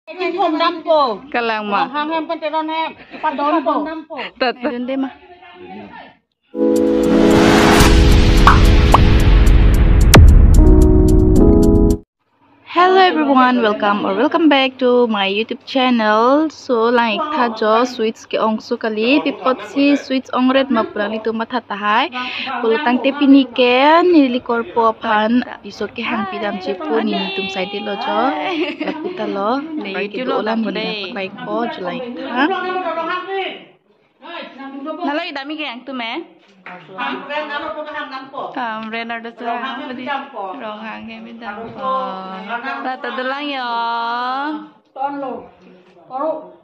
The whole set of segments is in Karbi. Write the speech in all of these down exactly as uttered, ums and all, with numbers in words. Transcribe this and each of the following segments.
Thom dampo. Kalang ma. Hang hem pen teron hem. Padon dampo. Tat, tat. Dun de ma. Hello everyone, welcome or welcome back to my YouTube channel. So, lang-ik tha jo, sweets ke-ong so kali, pi apotsi sweets ongret ma pu alanglitum matha tahai. Pulo tangte pini ke neli korpo aphan piso kehang pidamji pu nelitum saidelo jo. Lapu ta lo, ne YouTube olang lapu ni de. Pakai ko jo, lang-ik tha. Nalo idami ke yang tu me? Hamren aro tu hang dampo. Hamren aro tu hang dampo. Ronghang ke mi dampo. Rata dolang yo. Ton lo. Koro.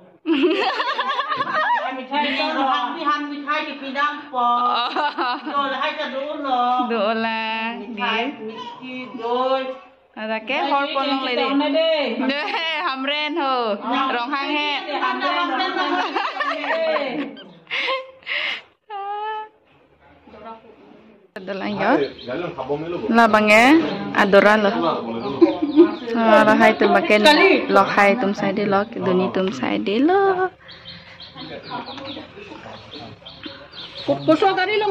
Mithai ni Ronghang ni han mithai ke pidampo. Oh. Dol hai ta dolo. Dolang. Mithai, misti, doi. Ada ke hor ponong le de. Deh, hamren ho. Ronghang he. Hamren, Ronghang. Ada lang ya. Labang ya, adora lo. Ah, lahai atum abang ke, lahai atum saidelo, duni atum saidelo.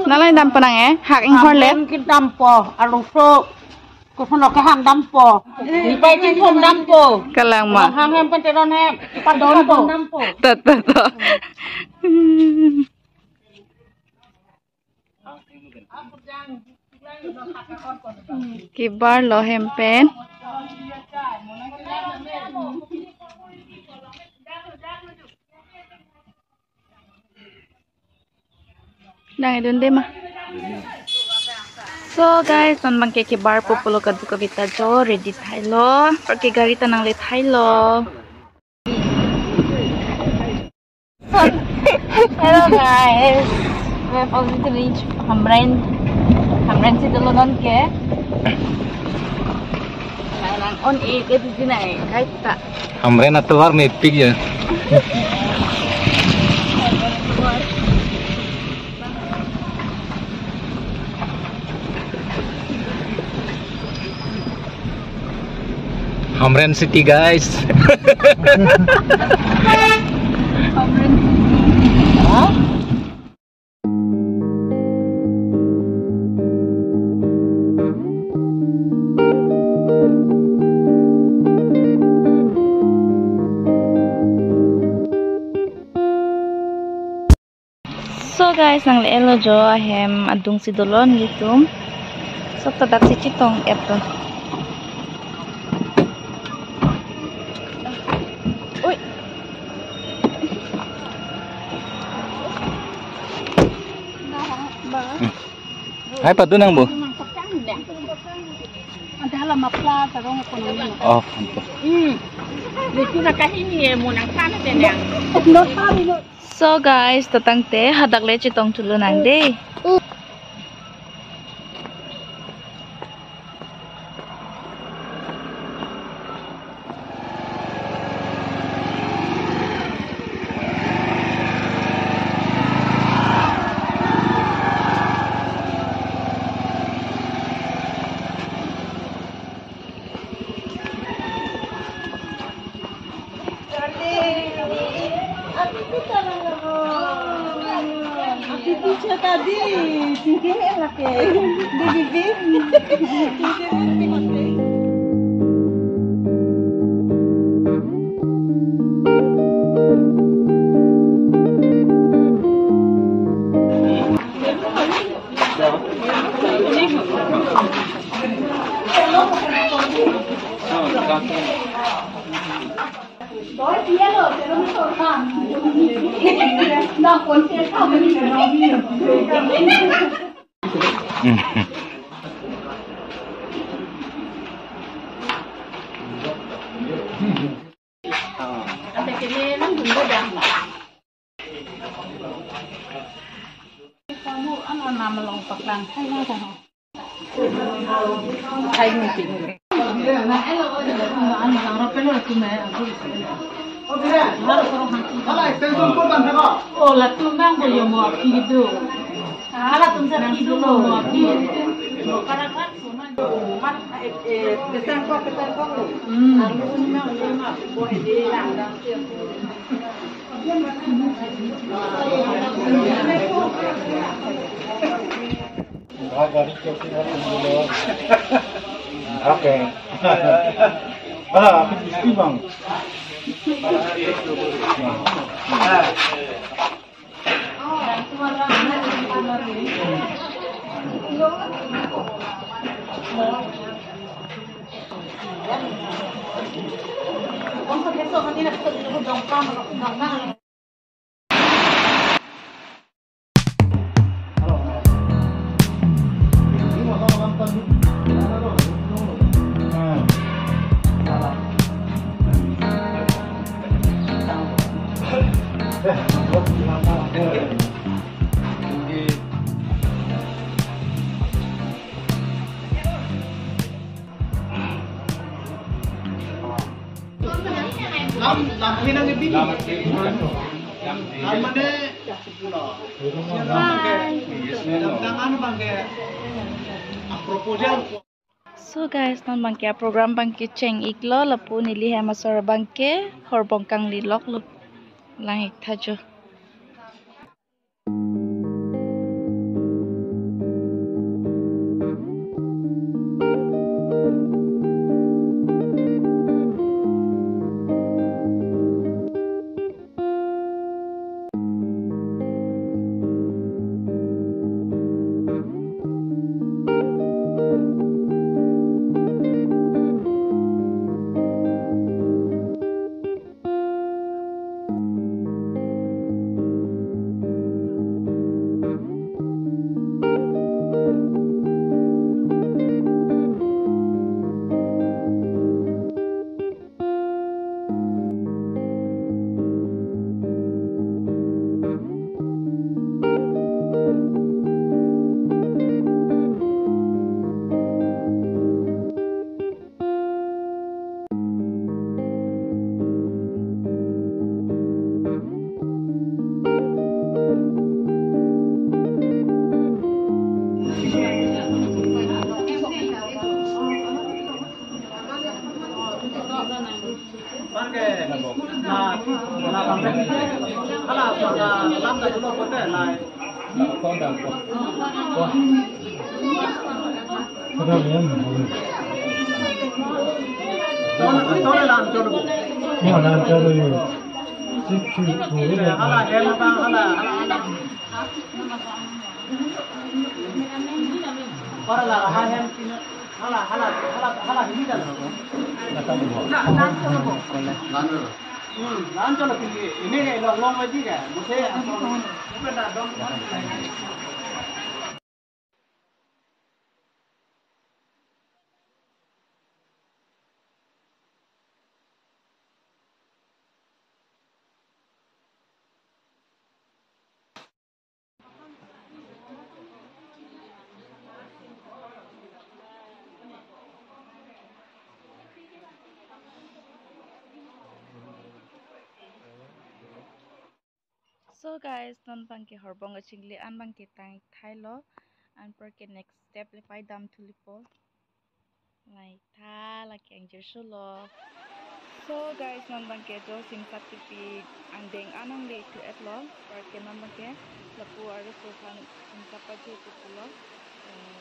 Nalai dam penang eh, hak inghor le. Hamren ke dampo, aluso. Koson oke hang dampo. Lipei tin thom dampo. Kalang ma. Hang hem pen teron hem. Padon dampo. Tat, tat, tat. Kebar lo hem pen. Nang idun de ma. So guys, non abang ke kebarpo pulo kadokave ta jo ready thailo. Parke gari ta nangle thailo. Hello guys, we have already reached Hamren. Hamren si dolo non ke. Nang on e ke di nai kai ta. Hamren atovar mepik ya. Hamren City, guys. Hamren City. So guys, nangle-etlo jo ahem adung si dolo nelitum. So ta dak si chetong-et lo. Ui. Hai, padu nang bu. Ada lah mapla tarong ekonomi. Oh, ampun. Hmm. Lucu na kahini ya, mau nang sana deh, nang. No, sorry, no. So guys, tatangte hadak le chetong thulo nang de. Apipi chota di, tingting elak eh. Di bibi. Tingting elak eh. Okay. Ah, aku mesti bang. Lam, lam hinang ke bini. Lam mane, lam ke, lam tangan bang ke, a proposal. So guys, non bang ke program bang ke cheng-iklo, lapu neli hem asor bang ke horbong kangli loklo, lang-ik tha jo. Hala, hala, hala, hala. Hala, hala, hala, hala, hini kan? Lan, lan cholo. Hmm, lan cholo, ini, ini long, long lagi kan? Mesti, So guys, non bang ke horbong kachingli an bang ke tang-ik thailo, anpar ke next step le pai damthu lipo. Lai tha lake angjir sulo. So guys, non bang ke jo Simsa Tipi angdeng an nangle-ikthu-etlo, anpar ke non bang ke lapu arloso aphan Simsa pajirthu pulo. Eh,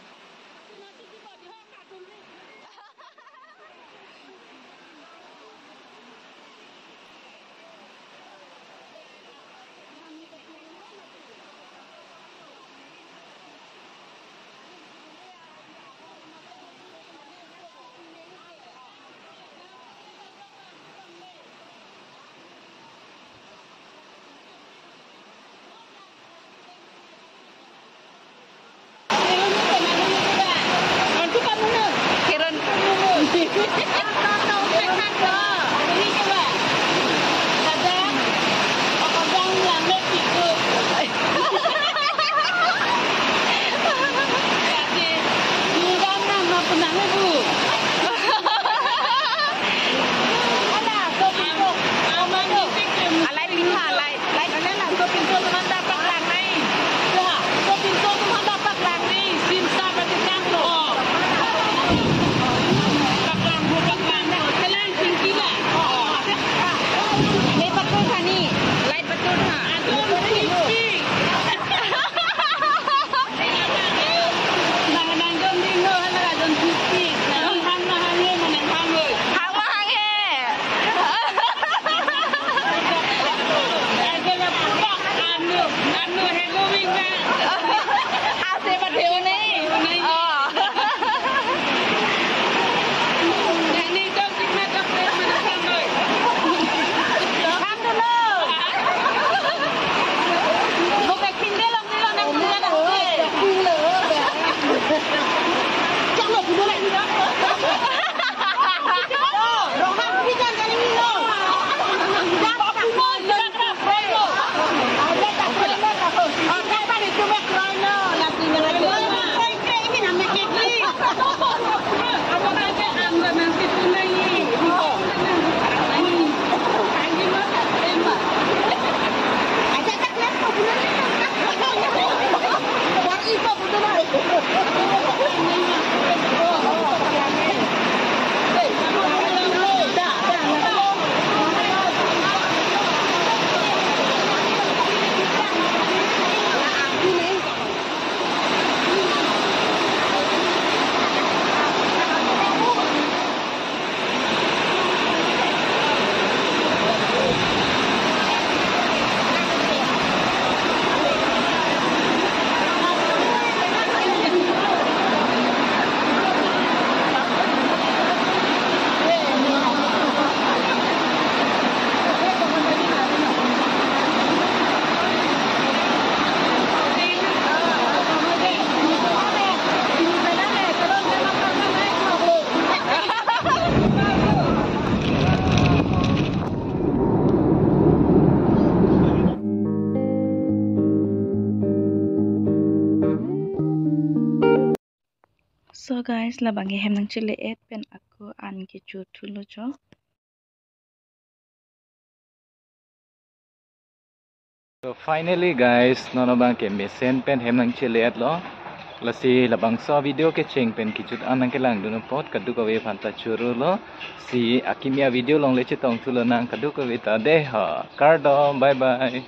Alai ring ha, alai. Lai, lai, lai, laso pintu atum aphan ta paklang nai. Ya, laso pintu atum aphan ta paklang nai. Simsa pati tanglo. Light patur thani, light patur tha. Nang nang jon dino hala jon titik. Nang hang na hang he, nang hang he. Hang ma hang he. Aja la pupak anu, anu he moving na. Ase ba theo nahi. Oh. Nang ni jon So guys, labangke hem nangchele-et pen ako an kecho thulo jo. So finally guys, non abangke mesen pen hem nangchele-et lo. Lasi labangso video kecheng pen kejut an nangkelangdun apot kadokave aphan ta choro lo. Si akimi a-video along le chetong thulo nang kadokave ta dei ho. Kardom, bye bye.